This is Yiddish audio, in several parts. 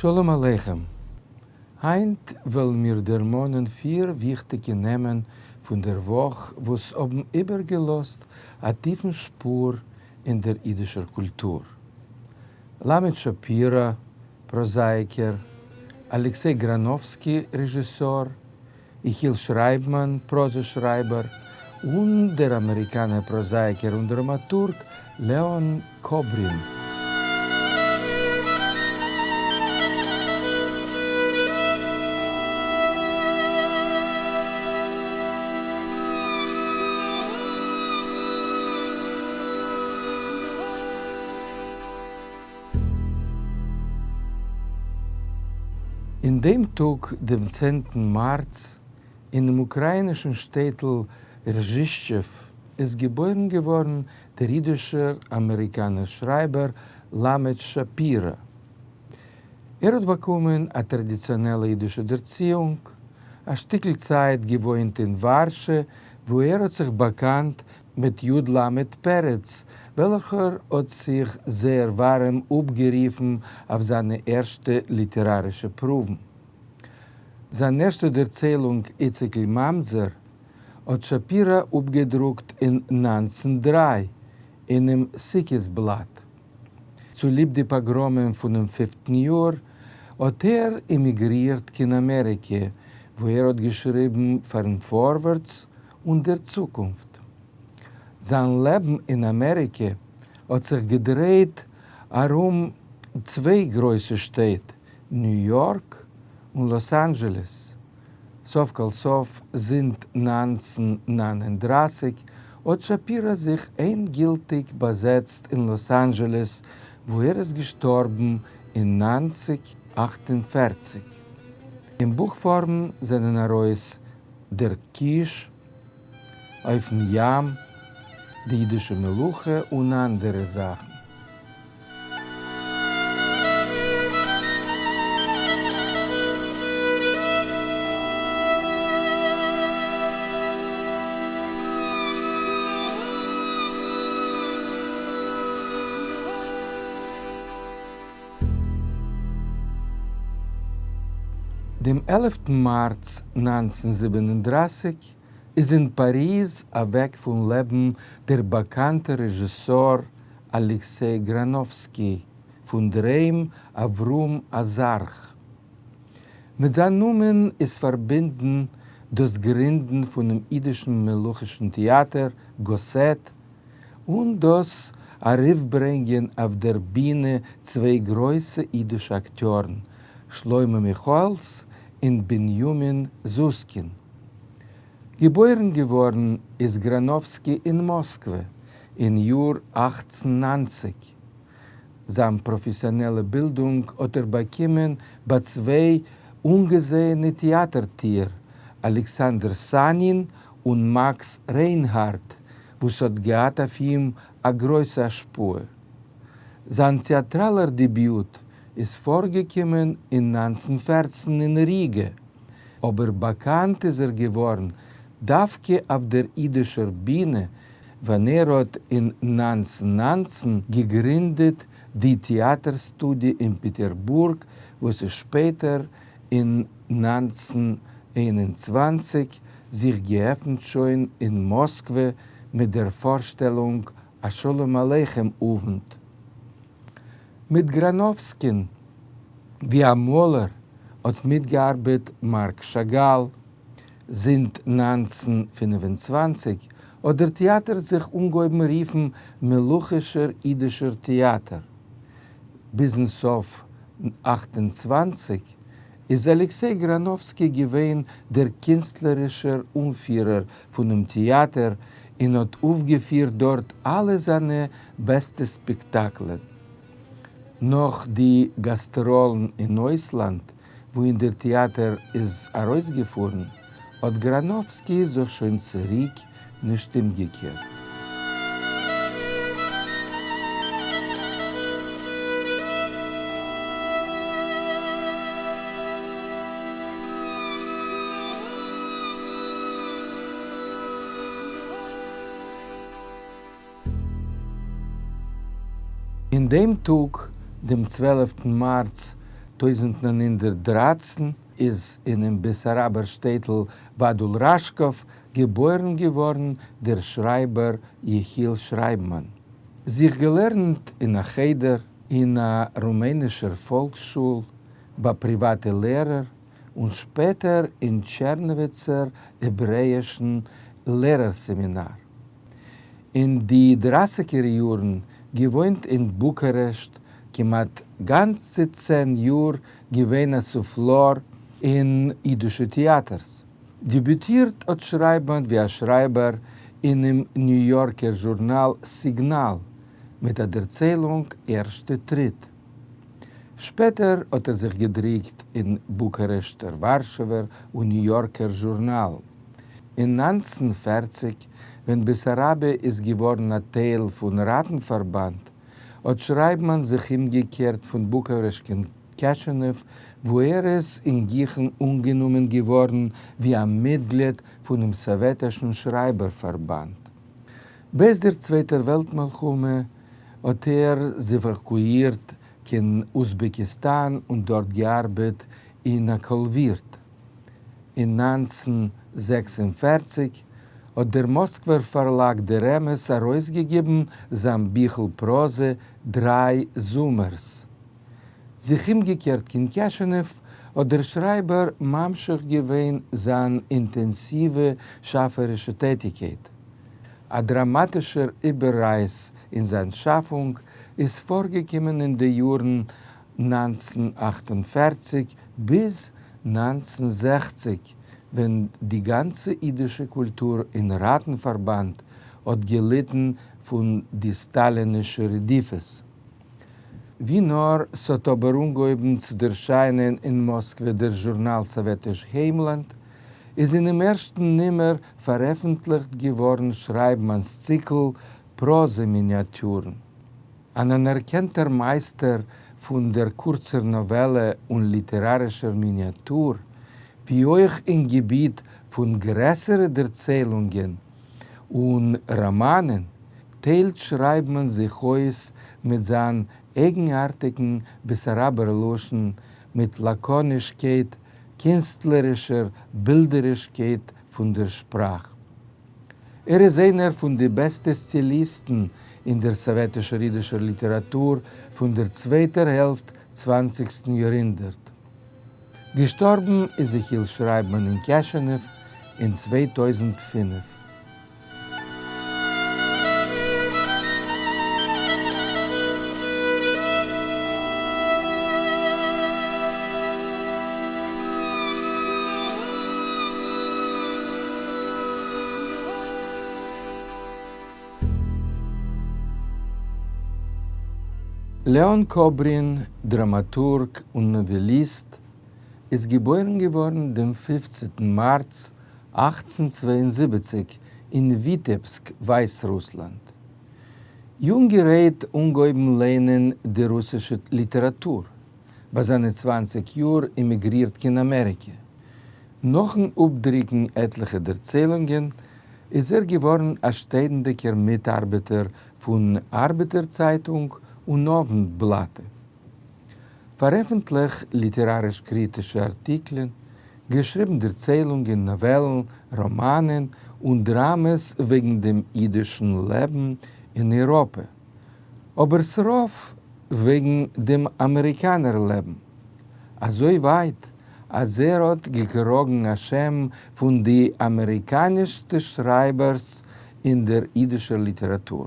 שלום עליכם. היינט וועלן מיר דערמאנען פיר וויכטיגע נעמען פון דער וואך וואס האבן איבערגעלאזט א טיפן שפור אין דער אידישער קולטור. למד שפירא, פראזאייקער, אלעקסיי גראנאווסקי, רעזשיסאר, יחיאל שרייבמאן, פראזע-שרייבער, און דער אמעריקאנער פראזאייקער און דראמאטורג לעאן קאברין. אין דעם טאג, דעם צענטן מארץ, אינעם אוקראינישן שטעטל רזשישטשעוו איז געבוירן געווארן דער אידישער אמעריקאנער שרייבער למד שפירא. ער האט באקומען א טראדיציאנעלע אידישע דערציאונג, א שטיקל צייט געוואוינט אין ווארשע וואו ער האט זיך באקאנט מיט י ל פרץ, וועלכער האט זיך זייער ווארעם אפגערופן אויף זיינע ערשטע ליטערארישע פרואוון. זיין ערשטע דערציילונג איציקל ממזר האט שפירא אפגעדרוקט אין 1903 אינעם סוכות בלאט. צוליב די פאגראמען פונעם פופטן יאר האט ער עמיגרירט קיין אמעריקע וואו ער האט געשריבן פארן פארווערטס און דער צוקונפט. זיין לעבן אין אמעריקע האט זיך געדרייט ארום צוויי גרויסע שטעט, ניו יארק און לאס אנדזשעלעס. סוף כל סוף זינט 1939 האט שפירא זיך ענדגילטיג באזעצט אין לאס אנדזשעלעס וואו ער איז געשטארבן אין 1948. אין בוך פארם זענען ארויס דער קיש, אויפן ים, די אידישע מלוכה און אנדערע זאכן. דעם עלפטן מארץ 1937 איז אין פאריז אוועק פון לעבן דער באקאנטער רעזשיסאר אלעקסיי גראנאווסקי, פון דערהיים אברהם אזרח. מיט זיין נאמען איז פארבינדן דאס גרינדן פונעם אידישן מלוכישן טעאטער גאסעט, און דאס ארויפברענגען אויף דער בינע צוויי גרויסע אידישע אקטיארן, שלמה מיכאעלס און בנימין זוסקין. געבוירן געווארן איז גראנאווסקי אין מאסקווע אין יאר 1890. זיין פראפעסיאנעלע בילדונג האט ער באקומען ביי צוויי אנגעזעענע טעאטער-טוער, אלעקסאנדער סאנין און מאקס ריינהארדט, וואס האט געהאט אויף אים א גרויסע השפעה. זיין טעאטראלער דעביוט איז פארגעקומען אין 1914 אין ריגע, אבער באקאנט איז ער געווארן דווקא אויף דער אידישער בינע ווען ער האט אין 1919 געגרינדעט די טעאטער סטודיע אין פעטערבורג וואס איז שפעטער אין 1921 זיך געעפנט שוין אין מאסקווע מיט דער פארשטעלונג א שלום עליכם אוונט מיט גראנאווסקין ווי א מאלער האט מיטגעארבעט מארק שאגאל. זינט 1925 האט דער טעאטער זיך אנגעהויבן רופן מלוכישער אידישער טעאטער. ביזן סוף 28 איז אלעקסיי גראנאווסקי געווען דער קינסטלערישער אנפירער פונעם טעאטער און האט אויפגעפירט דארט אלע זיינע בעסטע ספעקטאקלען. נאך די גאסטראלן אין אויסלאנד וואוהין דער טעאטער איז ארויסגעפארן, האט גראנאווסקי זיך שוין צוריק נישט אומגעקערט. אין דעם טאג, דעם צוועלפטן מארץ. 1913 איז אינעם בעסאראבער שטעטל וואדול-ראשקאוו געבוירן געווארן דער שרייבער יחיאל שרייבמאן. זיך געלערנט אין א חדר אין א רומענישער פאלקס-שול, ביי פריוואטע לערער, און שפעטער אין טשערנאוויצער העברעאישן לערער-סעמינאר. אין די דרייסיגער יארן געוואוינט אין בוקארעשט, כמעט גאנצע 10 יאר געווען א סופלאר אין אידישע טעאטערס. דעביוטירט האט שרייבמאן ווי א שרייבער אינעם ניו יארקער זשורנאל סיגנאל מיט א דערציילונג ערשטע טריט. שפעטער האט ער זיך געדרוקט אין בוקארעשטער, ווארשעווער און ניו יארקער זשורנאלן. אין 1940 ווען בעסאראביע איז געווארן א טייל פון ראטן-פארבאנד, האט שרייבמאן זיך אומגעקערט פון בוקארעשט קיין קעשענעוו, וואו ער איז אין גיכן אנגענומען געווארן ווי א מיטגליד פונעם סאוועטישן שרייבער פארבאנד. בעת דער צווייטער וועלט מלחמה האט ער זיך עוואקואירט קיין אוזבעקיסטאן און דארט געארבעט אין א קאלווירט. אין 1946 האט דער מאסקווער פארלאג דער אמת ארויסגעגעבן זיין ביכל פראזע דריי זומערס. זיך אומגעקערט קיין קעשענעוו האט דער שרייבער ממשיך געווען זיין אינטענסיווע שאפערישע טעטיקייט. א דראמאטישער איבעררייס אין זיין שאפונג איז פארגעקומען אין די יארן 1948 ביז 1960, ווען די גאנצע אידישע קולטור אין ראטן-פארבאנד האט געליטן פון די סטאלינישע רדיפות. ווי נאר ס'האט אבער אנגעהויבן צו דערשיינען אין מאסקווע דער זשורנאל סאוועטיש היימלאנד, איז אינעם ערשטן נומער פארעפנטליכט געווארן שרייבמאן'ס ציקל פראזע-מיניאטיורן. אן אנערקענטער מייסטער פון דער קורצער נאוועלע און ליטערארישער מיניאטור, ווי אויך אין געביט פון גרעסערע דערציילונגען און ראמאנען, טיילט שרייבמאן זיך אויס מיט זיין אייגנארטיגן בעסאראבער לשון, מיט לאקאנישקייט, קינסטלערישער בילדערישקייט פון דער שפראך. ער איז איינער פון די בעסטע סטיליסטן אין דער סאוועטישער אידישער ליטעראטור פון דער צווייטער העלפט צוואנציגסטן יארהונדערט. געשטארבן איז יחיאל שרייבמאן אין קעשענעוו אין 2005. לעאן קאברין, דראמאטורג און נאוועליסט, איז געבוירן געווארן דעם פופצנטן מארץ 1872 אין וויטעבסק, ווייסרוסלאנד. יונגערהייט אנגעהויבן ליינען די רוסישע ליטעראטור. ביי זיינע 20 יאר אימיגרירט קיין אמעריקע. נאכן אפדרוקן עטליכע דערציילונגען איז ער געווארן א שטענדיגער מיטארבעטער פון ארבעטער צייטונג און אוונט-בלאטע. פארעפנטליכט ליטעראריש-קריטישע ארטיקלען, געשריבן דערציילונגען, נאוועלן, ראמאנען און דראמעס וועגן דעם אידישן לעבן אין אייראפע, אבער ס'רוב וועגן דעם אמעריקאנער לעבן. אזוי ווייט אז ער האט געקראגן א שם פון די אמעריקאנישסטע שרייבערס אין דער אידישער ליטעראטור.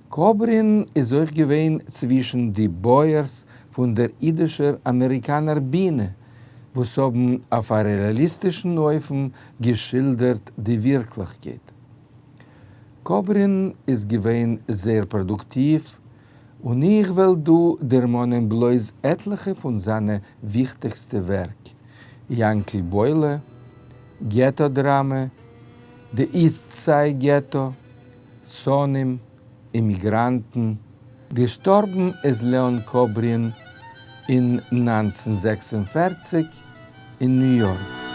קאברין איז אויך געווען צווישן די בויערס פון דער אידישער אמעריקאנער בינע, וואס האבן אויף א רעאליסטישן אופן געשילדערט די ווירקליכקייט. קאברין איז געווען זייער פראדוקטיוו, און איך וועל דא דערמאנען בלויז עטליכע פון זיינע וויכטיגסטע ווערק, יאנקל בוילע, געטא דראמע, די איסט סייד געטא, שונאים, אימיגראנטן. געשטארבן איז לעאן קאברין אין 1946 אין ניו יארק.